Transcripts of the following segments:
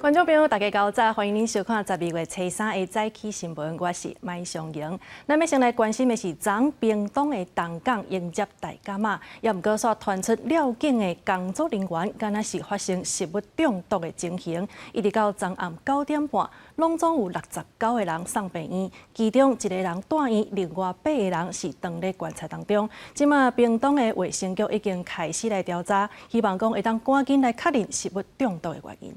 觀眾朋友，大家𠢕早，歡迎您收看12月初三的早起新聞，我是麥尚瑩。咱欲先來關心的是，昨屏東的東港迎接大甲媽，也毋過煞傳出寮境的工作人員，敢若是發生食物中毒的情形，一直到昨暗9點半，攏總有69個人送病院，其中一個人住院，另外八個人是當咧觀察當中。這馬屏東的衛生局已經開始來調查，希望講會當趕緊來確認食物中毒的原因。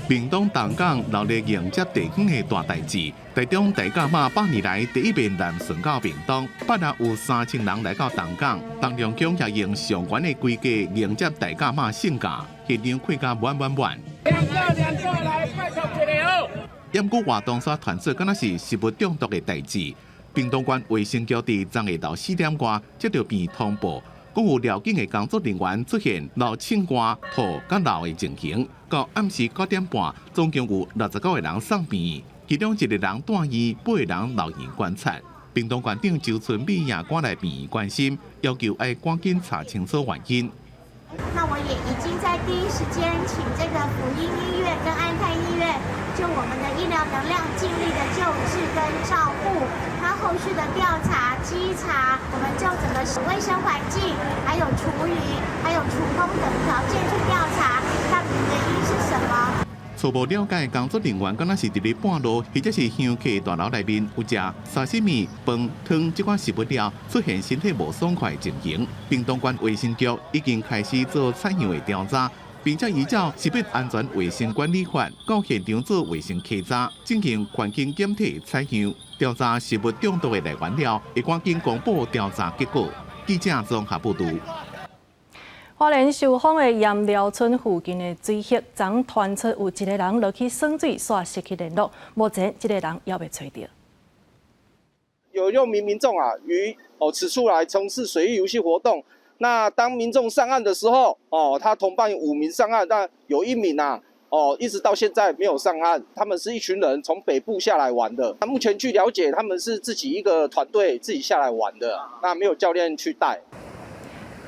屏東東港鬧熱迎接地方的大代誌，台中大甲媽百年來第一遍南巡到屏東，百若有3000人來到東港，東龍鄉也用上懸的規格迎接大甲媽聖駕，現場看甲滿滿滿。兩個兩個來，拜託一下哦。毋過活動煞傳出敢若是食物中毒的代誌，屏東縣衛生局佇昨下晝4點外接著病通報，講有寮境的工作人員出現流凊汗、吐佮流的情形，到暗時9點半，總共有69個人送病院，其中一個人住院，八個人留院觀察。屏東縣長周春米也趕來病院關心，要求愛趕緊查清楚原因。那我也已經在第一時間請這個輔英醫院跟安泰醫院，就我們的醫療能量盡力的救治跟照顧。那後續的調查、稽查，我們就整個衛生環境、還有廚餘、還有廚工等條件去調查，到底原因是什麼？初步了解，工作人員敢若是佇咧半路，或者是香客大樓內面有食沙西米、飯、湯這款食物了，出現身體無爽快的情形。屏東縣衛生局已經開始做採樣的調查，並且依照食品安全衛生管理法，到現場做衛生稽查，進行環境檢體採樣，調查食物中毒的來源了，會趕緊公布調查結果。記者綜合報導。花蓮壽豐的鹽寮村附近的水域，昨傳出有一個人落去耍水，煞失去聯絡。目前這個人猶未揣著。有六名民眾啊，於此處來從事水域遊戲活動。那當民眾上岸的時候，他同伴五名上岸，但有一名啊，一直到現在沒有上岸。他們是一群人從北部下來玩的。那目前據了解，他們是自己一個團隊自己下來玩的，那沒有教練去帶。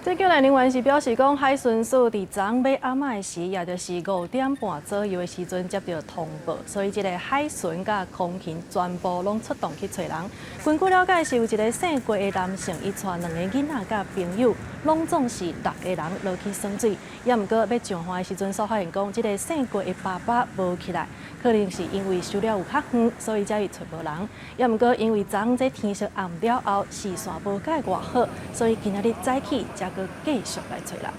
這救援人員是表示講，海巡署佇昨欲暗仔的時，也就是5點半左右的時陣接著通報，所以這个海巡佮空勤全部攏出動去揣人。根據了解，是有一个姓郭的男性，伊帶兩个囡仔佮朋友，攏總是六个人落去耍水。也毋過欲上岸的時陣，煞發現講，這个姓郭的爸爸無起來，可能是因為收了有較遠，所以才會揣無人。也毋過因為昨這天色暗了後，視線無蓋偌好，所以今仔日早起才閣繼續來揣人。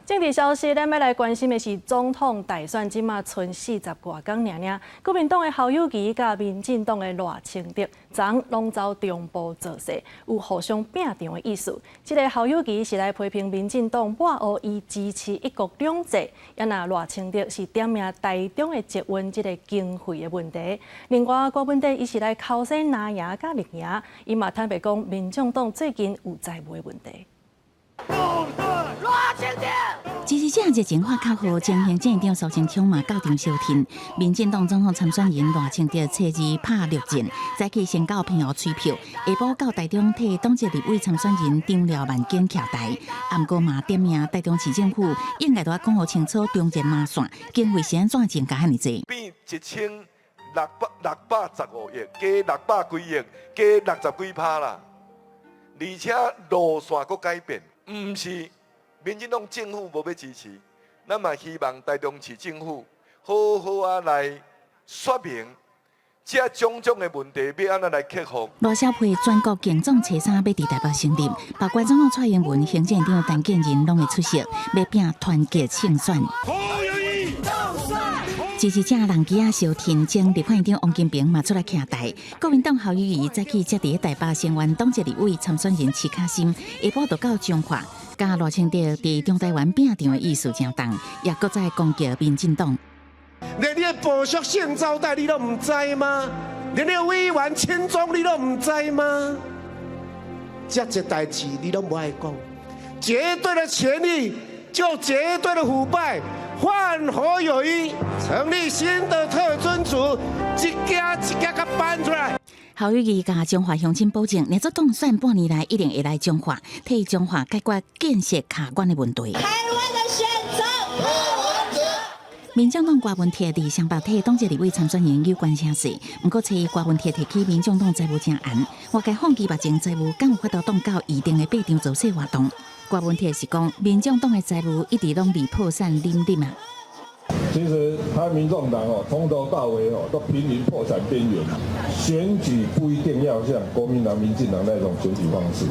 政治消息，咱欲來關心的是總統大選，這馬賰40外工爾爾。國民黨的侯友宜佮民進黨的賴清德，昨攏走中部造勢，有互相拚場的意思。這个侯友宜是來批評民進黨抹烏伊支持一國兩制，啊若賴清德是點名台中的捷運這个經費的問題。另外，郭文帝伊是來剾洗藍營佮綠營，伊嘛坦白講，民眾黨最近有財務的問題。支持者熱情喊口號，前行政院長蘇貞昌嘛到場相挺。民進黨總統參選人賴清德初二拍六戰，早起先到澎湖催票，下晡到台中替黨籍立委參選人張廖萬堅徛台。毋過嘛點名台中市政府應該都愛講予清楚，中捷麻線經費是按怎增加遐爾濟。變1665億，加六百幾億，加六十幾趴啦，而且路線閣改變，毋是。民進黨政府無欲支持，咱嘛希望台中市政府好好仔來說明這種種的問題欲按怎來克服。賴蕭配全國競總初三欲佇台北成立，包括總統蔡英文、行政院長陳建仁攏會出席，欲拚團結勝選。支持者人機仔相挺，前立法院長王金平嘛出來徛台。國民黨侯友宜早起才佇台北聲援黨籍立委參選人徐巧芯，下晡就到彰化，佮賴清德佇中台灣拚場的意思誠重，也閣再攻擊民進黨。連你的部屬性招待你攏毋知嗎？連你的委員親中你攏毋知嗎？這濟代誌你攏無愛講，絕對的權力就絕對的腐敗。換侯友宜，成立新的特偵組，一家一家共搬出來。侯友宜佮彰化鄉親保證，若做當選半年內一定會來彰化，替彰化解決建設卡關的問題。台灣的選擇。民眾黨郭文鐵佇雙北替黨籍立委參選人有關聲勢，毋過初郭文鐵提起民眾黨債務誠懸，外界放棄目前債務敢有法度擋到預定的八場造勢活動。郭文鐵是講，民眾黨的債務一直攏佇破產林立啊。其實他民眾黨哦，從頭到尾哦都瀕臨破產邊緣。選舉不一定要像國民黨、民進黨那種選舉方式。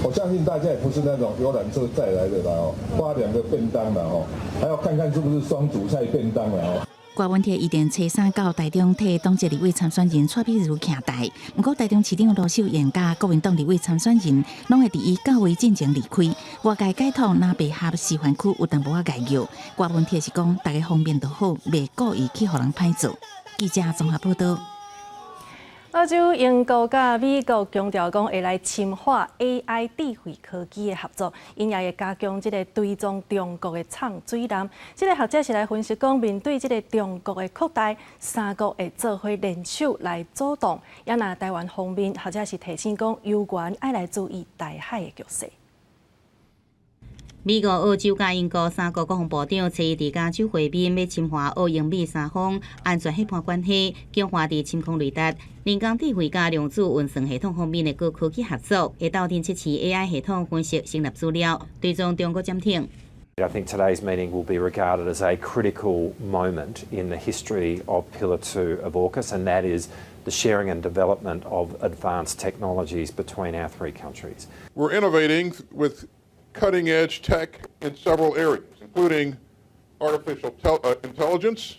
我相信大家也不是那種遊覽車載來的啦哦，發兩個便當啦哦，還要看看是不是雙主菜便當啦哦。郭文鐵預定初三到台中替黨籍立委參選人蔡碧如徛台，毋過台中市長盧秀燕佮國民黨立委參選人攏會佇伊到位進前離開。外界解讀若袂合示範區有淡薄仔礙拗。郭文鐵是講逐家方便就好，袂故意去予人歹做。記者綜合報道。澳洲、英國佮美國強調講會來深化 AI 智慧科技的合作，𪜶也會加強這个追蹤中國的藏水艦。這个學者是來分析講，面對這个中國的擴大，三國會做伙聯手來阻擋。也若台灣方面，學者是提醒講，尤其愛來注意台海的局勢。美國、澳洲佮英國三國國防部長初一佇加州會面，欲深化澳英美三方安全夥伴關係，強化佇深空雷達、人工智慧佮量子運算系統方面的高科技合作，會鬥陣測試 AI 系統分析偵緝資料，追蹤中國潛艇。 I think today's meeting will be regarded as a critical moment in the history of Pillar 2 of AUKUS, and that is the sharing and development of advanced technologies between our three countries. We're innovating with cutting edge tech in several areas, including artificial intelligence,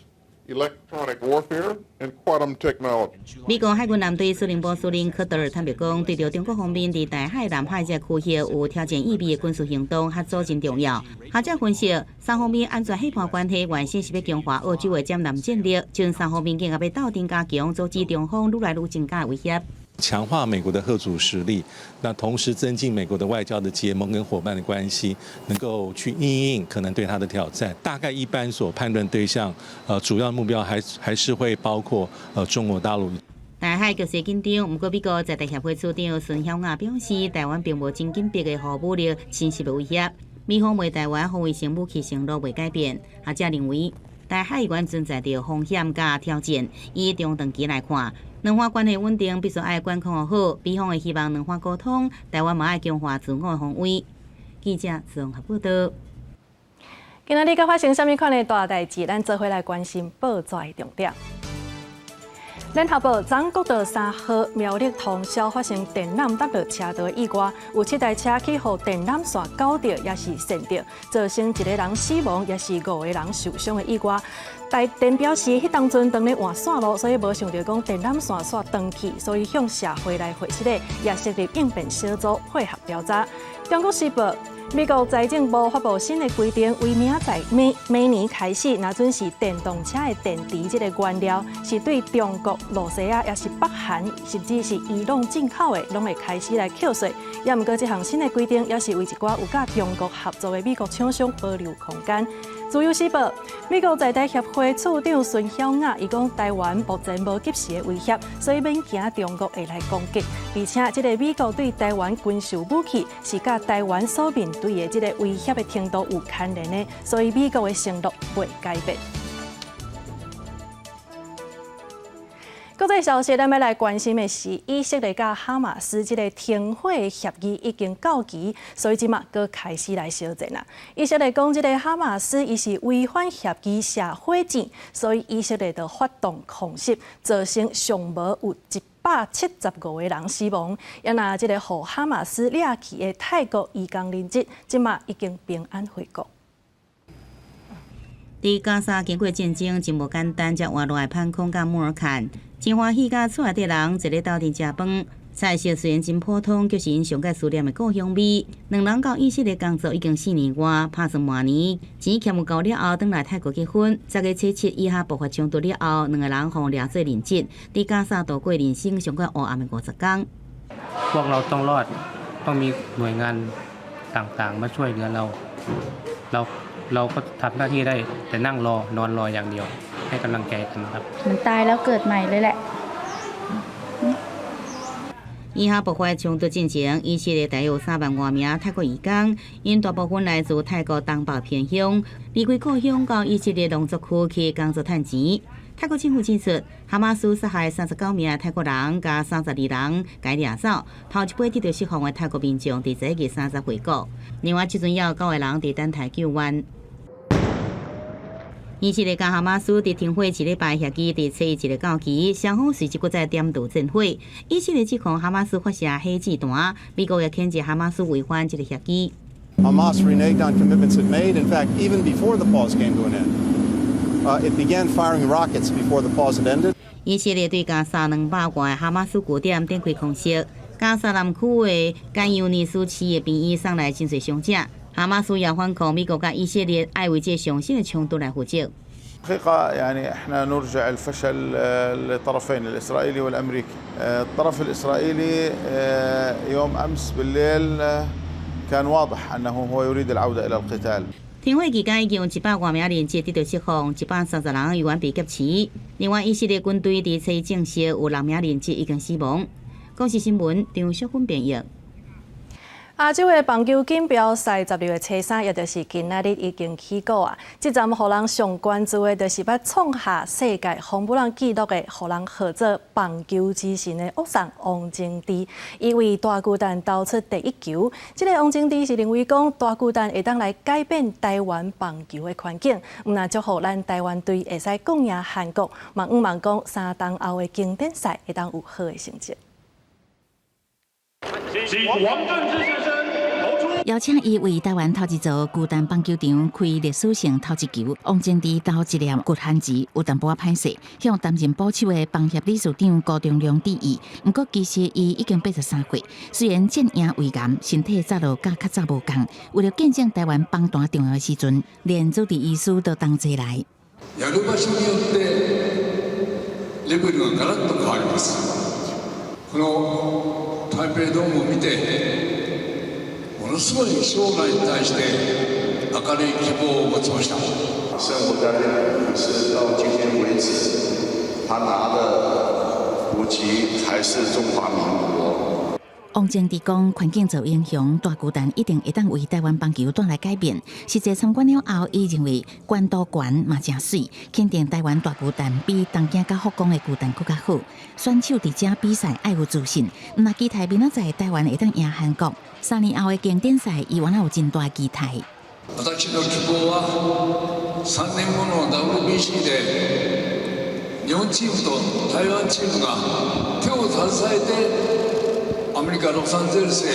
electronic warfare, and quantum technology. 美國海軍艦隊司令部司令科德爾坦白講，對著中國方面佇台海、南海這區域有挑戰意味的軍事行動，合作真重要。學者分析，三方面安全夥伴關係原先是欲強化澳洲的殲艦戰力，這三方面更加欲鬥陣加強，阻止中方愈來愈增加的威脅。強化美國的嚇阻實力，那同時增進美國的外交的結盟跟夥伴的關係，能夠去因應可能對他的挑戰。大概一般所判斷對象，主要目標還是會包括中國大陸。台海局勢緊張，毋過美國在台協會處長孫曉雅表示，台灣並無真緊迫的核武力侵襲的威脅，美方對台灣防衛性武器承諾未改變。學者認為，台海猶原存在著風險佮挑戰，以中長期來看，兩岸關係穩定必須愛管控好，美方會希望兩岸溝通，台灣嘛愛強化自我防衛。記者綜合報道。今仔日閣發生啥物款的大代誌？咱做伙來關心報紙的重點。聯合報昨國道3號苗栗通霄發生電纜搭落車道的意外，有7台車去予電纜線絞著，抑是跣著，造成一個人死亡，抑是五個人受傷的意外。台電表示，彼當陣當咧換線路，所以無想著講電纜線煞斷去，所以向社會來回釋的，也設立應變小組配合調查。中國時報。美國財政部發布新的規定，為明仔明明年開始，若準是電動車的電池這个原料是對中國、露西亞，抑是北韓，甚至是伊朗進口的，攏會開始來扣稅。也毋過，這項新的規定，也是為一寡有佮中國合作的美國廠商保留空間。自由時報，美國在台協會處長孫曉雅伊講，台灣目前無及時的威脅，所以免驚中國會來攻擊。而且，這个美國對台灣軍售武器是佮台灣所面對的這个威脅的程度有牽連的，所以美國的承諾袂改變。國際消息，咱欲來關心的是，以色列佮哈馬斯這个停火協議已經到期，所以這馬閣開始來相戰啦。以色列講，這个哈馬斯伊是違反協議射火箭，所以以色列就發動空襲，造成上無有175個人死亡。也若這个予哈馬斯掠去的泰國移工人質，這馬已經平安回國。佇加沙經過戰爭真無簡單，才活落來潘空佮穆爾坎，真歡喜佮厝內底人坐咧鬥陣食飯。菜色雖然真普通，卻是𪜶上蓋思念的故鄉味。兩人到以色列工作已經4年外，拍算明年錢儉有夠了後，轉來泰國結婚。10月初7以哈爆發衝突了後，兩個人予掠做人質，佇加沙度過人生上蓋黑暗的50工。พวกเราต้องรอดต้องมีหน่วยงานต่างๆมาช่วยเหลือเราเราเราก็ทำหน้าที่ได้แต่นั่งรอนอนรออย่างเดียวให้กำลังใจกันครับ มันตายแล้วเกิดใหม่เลยแหละ 以以哈爆發衝突進前，以色列大約有3萬外名泰國移工，𪜶大部分來自泰國東北偏鄉，離開故鄉到以色列農作區去工作趁錢。泰國政府指出，哈馬斯殺害39名泰國人，佮32人共掠走，頭一批得著釋放的泰國民眾佇這月30回國。另外，這陣猶有九個人佇等待救援。以色列佮哈馬斯佇停火一禮拜協議佇初一一個到期，雙方隨即閣再點導戰火。以色列指控哈馬斯發射火箭彈，美國也譴責哈馬斯違反這个協議。 Hamas reneged on commitments it made. In fact, even before the pause came to an end, it began firing rockets before the pause had ended. 以色列對加沙200外哈馬斯據點展開空襲，加沙南區的汗尤尼斯市的病院送來真濟傷者。哈馬斯也反控美國佮以色列愛為這上新的衝突來負責。 حقيقة يعني احنا نرجع الفشل للطرفين الإسرائيلي والأمريكي. الطرف الإسرائيلي يوم أمس بالليل كان واضح أنه هو يريد العودة إلى القتال. 停火期間已經有100外名人質得著釋放，130人猶原被劫持。另外，以色列軍隊佇初一證實有六名人質已經死亡。公視新聞張淑芬編譯。亞洲的棒球錦標賽12月初三，也就是今仔日已經起鼓啊！這站予人上關注的，就是欲創下世界轟母人紀錄的，予人號做棒球之神的沃桑王貞治，伊為大巨蛋投出第一球。這个王貞治是認為講大巨蛋會當來改變台灣棒球的環境，毋但祝福咱台灣隊會使共贏韓國，嘛向望講3冬後的經典賽會當有好的成績。請王貞治先生投出。邀請伊為台灣頭一座巨蛋棒球場開歷史性頭一球。王貞治投一粒骨漢子，有淡薄仔歹勢，向擔任捕手的棒協理事長辜仲諒致意。毋過其實伊已經83歲，雖然戰贏胃癌，身體早就佮較早無仝。為了見證台灣棒壇重要的時陣，連主治醫師都同齊來。やる場所によってレベルがガラッと変わります。この台北ドームを見て、ものすごい将来に対して明るい希望を持ちました。勝虎教練是到今天為止，他拿的國籍還是中華民國。王貞治講，環境造英雄，大巨蛋一定會當為台灣棒球帶來改變。實際參觀了後，伊認為懸度懸嘛誠媠，肯定台灣大巨蛋比東京佮福岡的巨蛋閣較好。選手佇遮比賽愛有自信，毋但期待明仔載台灣會當贏韓國。3年後的經典賽，伊原來有真大期待。私の希望は3年後の WBC で日本チームと台灣チームが手を携えてアメリカロサンゼルスへ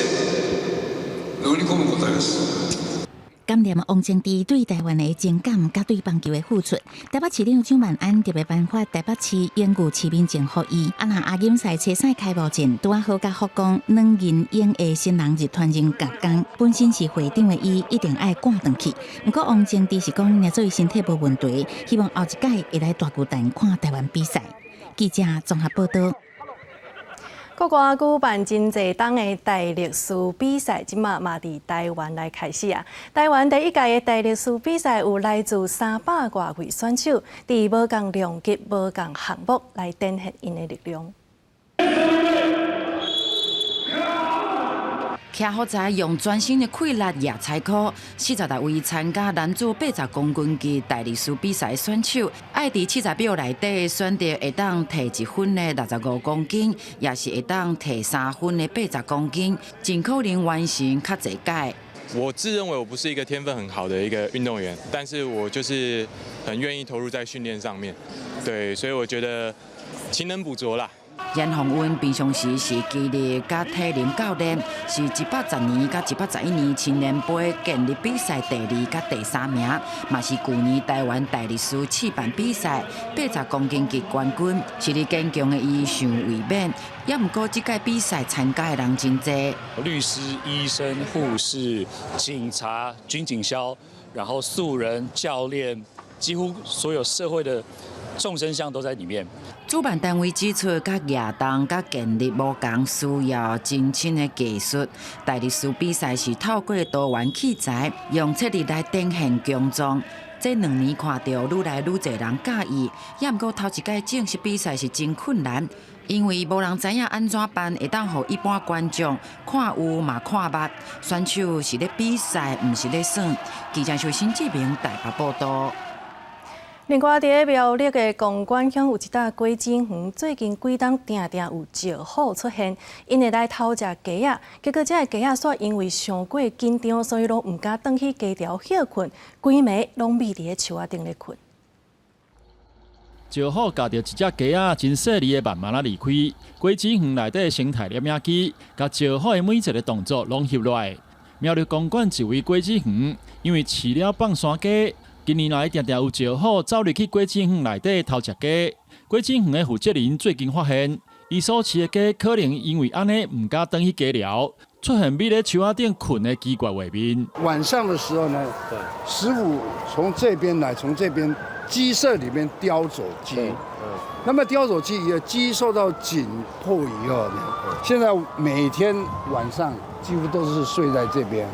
乗り込むことです。感念王貞治對台灣的情感，佮對棒球的付出。台北市長蔣萬安特別頒發台北市榮譽市民證予伊。啊，若亞錦賽初賽開幕戰，拄仔好佮福岡軟銀鷹的新人日團人共工。本身是會長的伊，一定愛趕轉去。毋過王貞治是講，若做伊身體無問題，希望後一屆會來大巨蛋看台灣比賽。記者綜合報道。國外舉辦真濟冬的大力士比賽，這馬嘛佇台灣來開始啊！台灣第一屆的大力士比賽有來自300外位選手，佇無仝量級、無仝項目來展現𪜶的力量。徛好在用全身的氣力攑彩箍，46位參加男子80公斤級大力士比賽的選手，愛佇70秒內底選擇會當提1分的65公斤，抑是會當提3分的80公斤，盡可能完成較濟屆。我自認為我不是一個天分很好的一個運動員，但是我就是很願意投入在訓練上面，對，所以我覺得勤能補拙啦。嚴宏恩平常時是肌力佮體能教練，是110年佮111年青年杯健力比賽第二佮第三名，嘛是舊年台灣大力士試辦比賽80公斤級冠軍，實力堅強的伊想衛冕，也毋過這屆比賽參加的人真濟，律師、醫生、護士、警察、軍警消，然後素人、教練，幾乎所有社會的眾生相都在裡面。主辦單位指出，佮舉重佮健力無仝，需要精深的技術。大力士比賽是透過多元器材，用測力來展現強壯。這兩年看著愈來愈濟人佮意，也毋過頭一屆正式比賽是真困難。因為無人知影按怎辦會當予一般觀眾看有嘛看捌，選手是咧比賽，毋是咧耍。記者邱新志明台北報道。另外，佇咧苗栗的公館鄉有一搭果子園，最近幾冬定定有石虎出現，𪜶會來偷食雞仔，結果這个雞仔煞因為傷過緊張，所以攏毋敢轉去雞牢歇睏，規暝攏覕佇咧樹仔頂咧睏。石虎咬著一隻雞仔，真細膩的慢慢仔離開。果子園內底生態攝影機，共石虎的每一个動作攏翕落來。苗栗公館一位果子園，因為飼了放山雞。近年來，定定有石虎走入去果子園內底偷食雞。果子園的負責人最近發現，伊所飼的雞可能因為按呢毋敢轉去雞寮，出現覕咧樹仔頂睏的奇怪畫面。晚上的時候呢，石虎從這邊來，從這邊雞舍裡面叼走雞。那麼叼走雞以後，雞受到緊迫以後呢，現在每天晚上幾乎都是睡在這邊，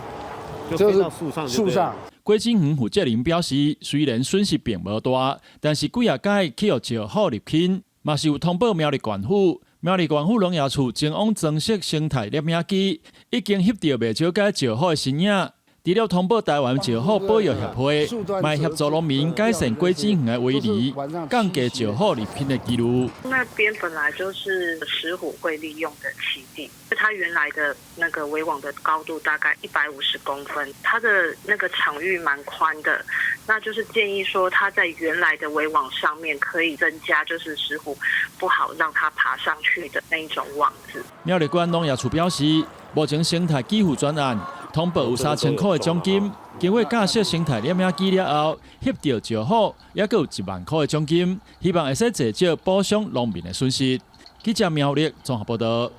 就是樹上。樹上。果子園負責人表示，雖然損失並無大，但是幾若擺去予石虎入侵，嘛是有通報苗栗縣府。苗栗縣府農業處前往裝設生態攝影機，已經翕著袂少擺石虎的身影。除了通報台灣石虎保育協會，嘛協助農民改善果子園的圍籬，降低石虎入侵的幾率。那邊本來就是石虎會利用的棲地，它原來的那個圍網的高度大概150公分，它的那個場域蠻寬的，那就是建議說，它在原來的圍網上面可以增加，就是石虎不好讓它爬上去的那一種網子。苗栗縣農業處表示，目前生態給付專案通報有3000箍的獎金，經過架設生態攝影機了後，翕著石虎，猶閣有1萬箍的獎金，希望會使濟少補償農民的損失。記者苗栗綜合報道。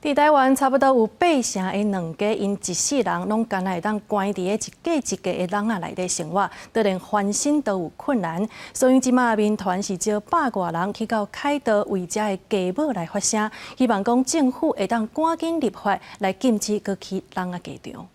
佇台灣差不多有八成的卵雞，𪜶一世人攏干焦會當關佇咧一格一格的籠仔內底生活，都連翻身都有困難。所以這馬民團是招百外人去到凱道為遮的雞母來發聲，希望講政府會當趕緊立法來禁止閣起籠仔雞場。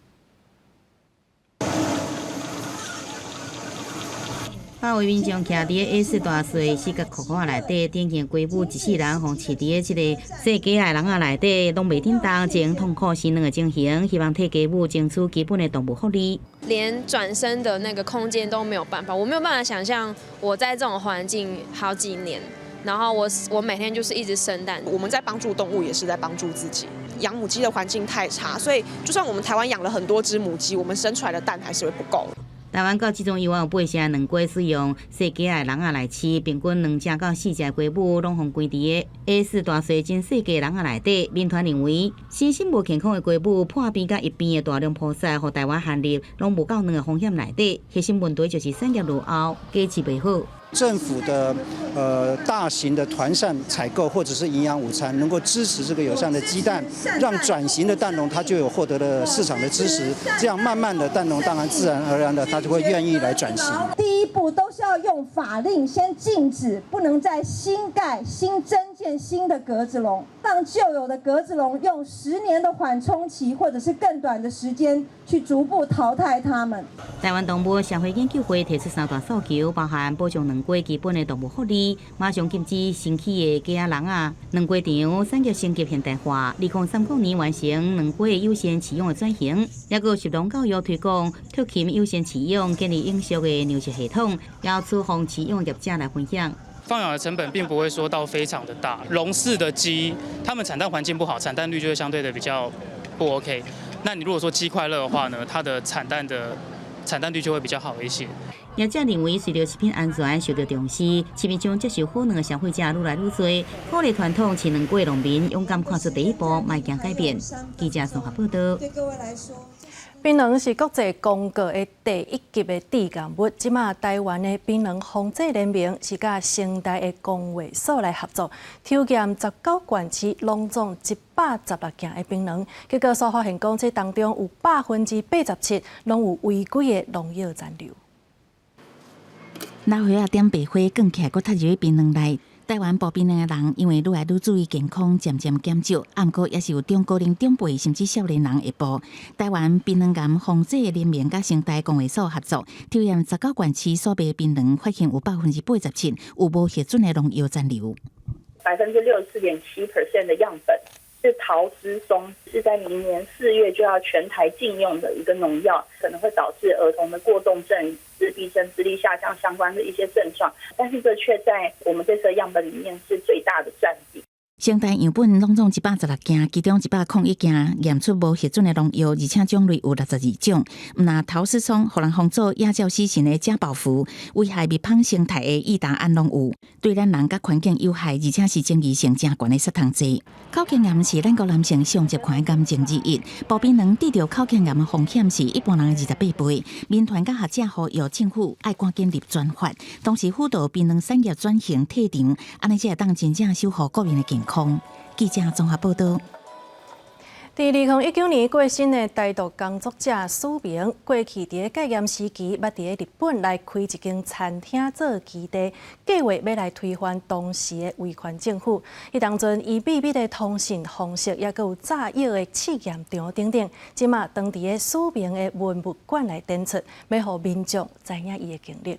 百位民眾徛佇咧 A4 大細四角箍箍仔內底，頂間雞母一世人予飼佇咧這個細雞仔籠仔內底，攏袂振動，真痛苦生卵的情形，希望替雞母爭取基本的動物福利。連轉身的那個空間都沒有辦法，我沒有辦法想象我在這種環境好幾年，然後我每天就是一直生蛋。我們在幫助動物，也是在幫助自己。養母雞的環境太差，所以就算我們台灣養了很多隻母雞，我們生出來的蛋還是會不夠。台灣到這陣猶原有八成卵雞使用細雞仔籠仔來飼，平均兩隻到四隻雞母攏予關佇咧 A4 大細真細雞籠仔內底。民團認為，身心無健康的雞母破病佮疫病的大量鋪設，予台灣陷入攏無夠卵的風險內底。核心問題就是產業落後，雞飼袂好。政府的大型的團膳採購或者是營養午餐，能夠支持這個友善的雞蛋，讓轉型的蛋農他就有獲得了市場的支持，這樣慢慢的蛋農當然自然而然的他就會願意來轉型。第一步都是要用法令先禁止，不能再新蓋、新增建新的格子籠，讓舊有的格子籠用10年的緩衝期或者是更短的時間去逐步淘汰它們。台灣動物社會研究會提出三大訴求，包含保障卵雞基本的動物福利，馬上禁止新起的雞仔籠仔，卵雞場產業升級現代化，2030年完成卵雞優先飼養的轉型，抑閣食農教育推廣畜禽優先飼養，建立永續的糧食系統，邀粗放飼養業者來分享。放養的成本並不會說到非常的大，籠飼的雞，它們產蛋環境不好，產蛋率就會相對的比較不 OK。那你如果說雞快樂的話呢，它的產蛋率就會比較好一些。業者認為，隨著食品安全受到重視，市面上接受好卵的消費者愈來愈濟，鼓勵傳統飼卵雞農民勇敢跨出第一步，邁向改變。記者綜合報道。檳榔是國際公告的第一級的致癌物。這馬台灣的檳榔防制聯盟是佮成大的公衛所來合作，抽驗19縣市攏總116件的檳榔，結果煞發現講，這當中有87%攏有違規的農藥殘留。老歲仔點白花，捲起來，閣插入去檳榔內。台灣剝檳榔的人，因為愈來愈注意健康，漸漸減少。毋過也是有中高齡長輩，甚至少年人會剝。台灣檳榔癌防制聯盟佮成大公衛所合作，抽驗19縣市所賣檳榔，發現有87%有無核准的農藥殘留。64.7% 的樣本是陶斯松，是在明年4月就要全台禁用的一個農藥，可能會導致兒童的過動症、自閉症、智力下降相關的一些症狀，但是這卻在我們這次的樣本裡面是最大的佔比。成大樣本攏總116件，其中101件驗出無核准的農藥，而且種類有62種。毋若陶斯松，予人封做野鳥死神的賈寶福，危害蜜蜂生態的異達胺攏有，對咱人佮環境有害，而且是爭議性誠懸的殺蟲劑。口腔癌是咱國男性上捷看的癌症之一，薄餅卵得著口腔癌的風險是一般人的28倍。民團佮學者呼籲政府愛趕緊立專法，同時輔導檳榔產業轉型退場，按呢才會當真正守護國民的健康。記者綜合報導。佇2019年過身的台獨工作者許明，過去佇咧戒嚴時期，捌佇咧日本來開一間餐廳做基地，計劃欲來推翻當時的威權政府。彼當陣，伊秘密的通訊方式，抑閣有炸藥的試驗場等等，這馬當佇咧許明的文物館來展出，欲予民眾知影伊的經歷。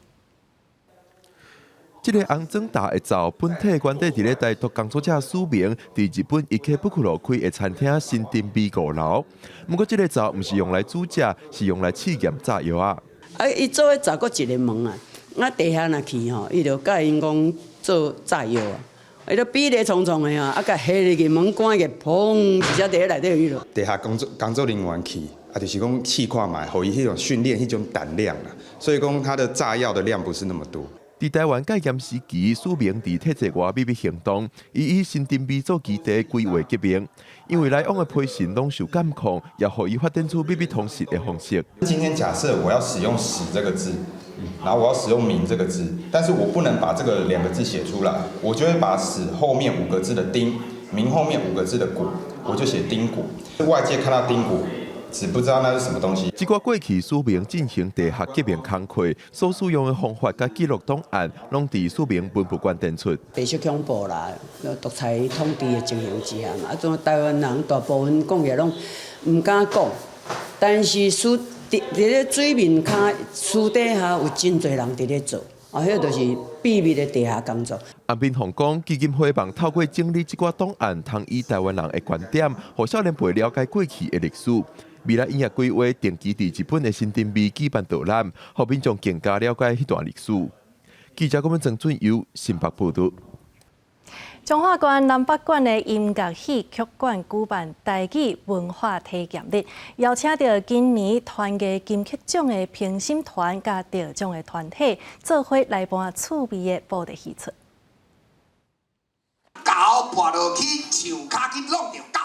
這個紅磚大的灶，本體原底佇咧台獨工作者許明佇日本池袋開的餐廳新丁美5樓。毋過，這個灶毋是用來煮食，是用來試驗炸藥仔。啊，伊做彼灶閣一个門啊，啊地下若去吼，伊就教𪜶講做炸藥啊，伊就比咧重重的啊，啊共下入去門關起，砰，一隻佇咧內底去咯。地下工作人員去，啊，就是講試看覓，予伊彼種訓練彼種膽量啦。所以講，他的炸藥的量不是那麼多。佇台灣戒嚴時期，許明佇體制外秘密行動，伊以新丁美做基地規劃革命。因為來往的批信攏受監控，也予伊發展出秘密通信的方式。今天假設我要使用“死”這個字，然後我要使用“明”這個字，但是我不能把這個兩個字寫出來，我就會把“死”後面五個字的“丁”，“明”後面五個字的“果”，我就寫“丁果”。外界看到“丁果”，只不知道那是什麼東西。這寡過去許明進行地下革命工課所使用的方法佮記錄檔案，攏佇許明文物館展出。白色恐怖啦，獨裁統治的情形之下嘛，啊，種台灣人大部分講起來攏毋敢講，但是私佇咧水面跤私底下有真濟人佇咧做，啊，彼就是秘密的地下工作。安敏鳳講，基金會望透過整理這寡檔案，通以台灣人的觀點，予少年輩了解過去的歷史。未來伊也規劃定期佇日本的新丁美舉辦導覽，予民眾更加了解彼段歷史。記者郭文曾俊佑新北報導。彰化縣南北館的音樂戲曲館舉辦台語文化體驗日，邀請著今年團藝金曲獎的評審團佮得獎的團體，做伙來搬趣味的布袋戲出。猴跋落去樹跤去挵著狗，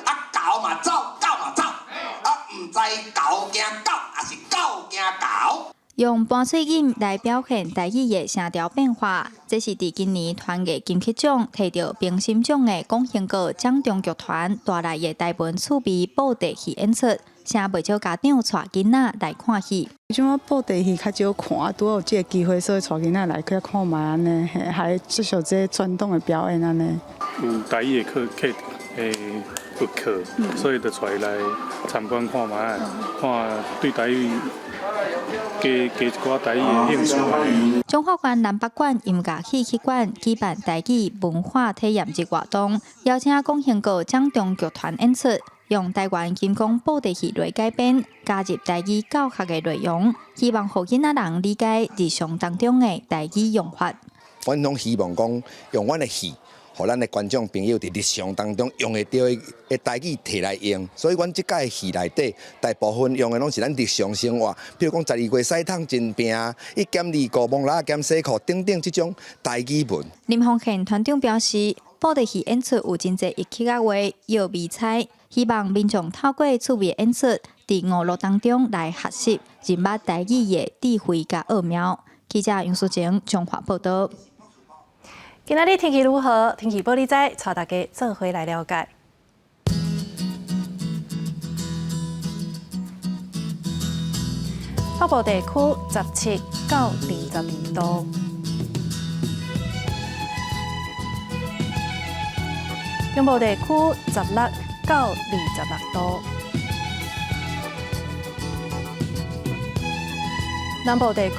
啊猴嘛走，狗嘛走，啊毋知猴驚狗，抑是狗驚猴。用盤喙音來表現台語的聲調變化，這是佇今年團藝金曲獎提著評審獎的廣興閣掌中劇團帶來的台文趣味布袋戲演出，誠袂少家長帶囡仔來看戲。這種布袋戲較少看，拄好有這个機會，所以帶囡仔來去看覓按呢，還接受這傳統的表演按呢。有台語的課課的課，所以就帶伊來參觀看覓，看對台語加加一寡台語的興趣。彰化縣南北館音樂戲曲館舉辦台語文化體驗日活動，邀請廣興閣掌中劇團演出，用台灣金光布袋戲來改編，加入台語教學的內容，希望予囡仔人理解日常當中的台語用法。阮攏希望講用阮的戲，予咱的觀眾朋友佇日常當中用會著的台語提來用，所以阮這屆戲內底大部分用的攏是咱日常生活，比如講十二月屎桶真拚、1減2個、摸蜊仔減洗褲等等這種台語文。林鳳賢團長表示，布袋戲演出有真濟一曲仔話藥味猜，希望民眾透過趣味演出，佇娛樂當中來學習認捌台語的智慧佮奧妙。記者楊淑靜彰化報導。今仔日天氣如何？天氣報你知，帶大家做伙來了解。北部地區17到22度，中部地區16到26度，南部地區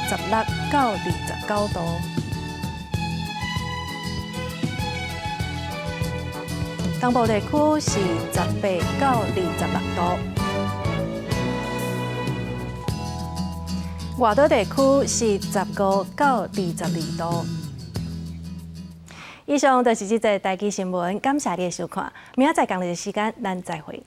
16到29度。東部地區是18到26度。外島地區是15到22度。以上就是這節台語新聞，感謝你的收看。明仔載仝一個時間，咱再會。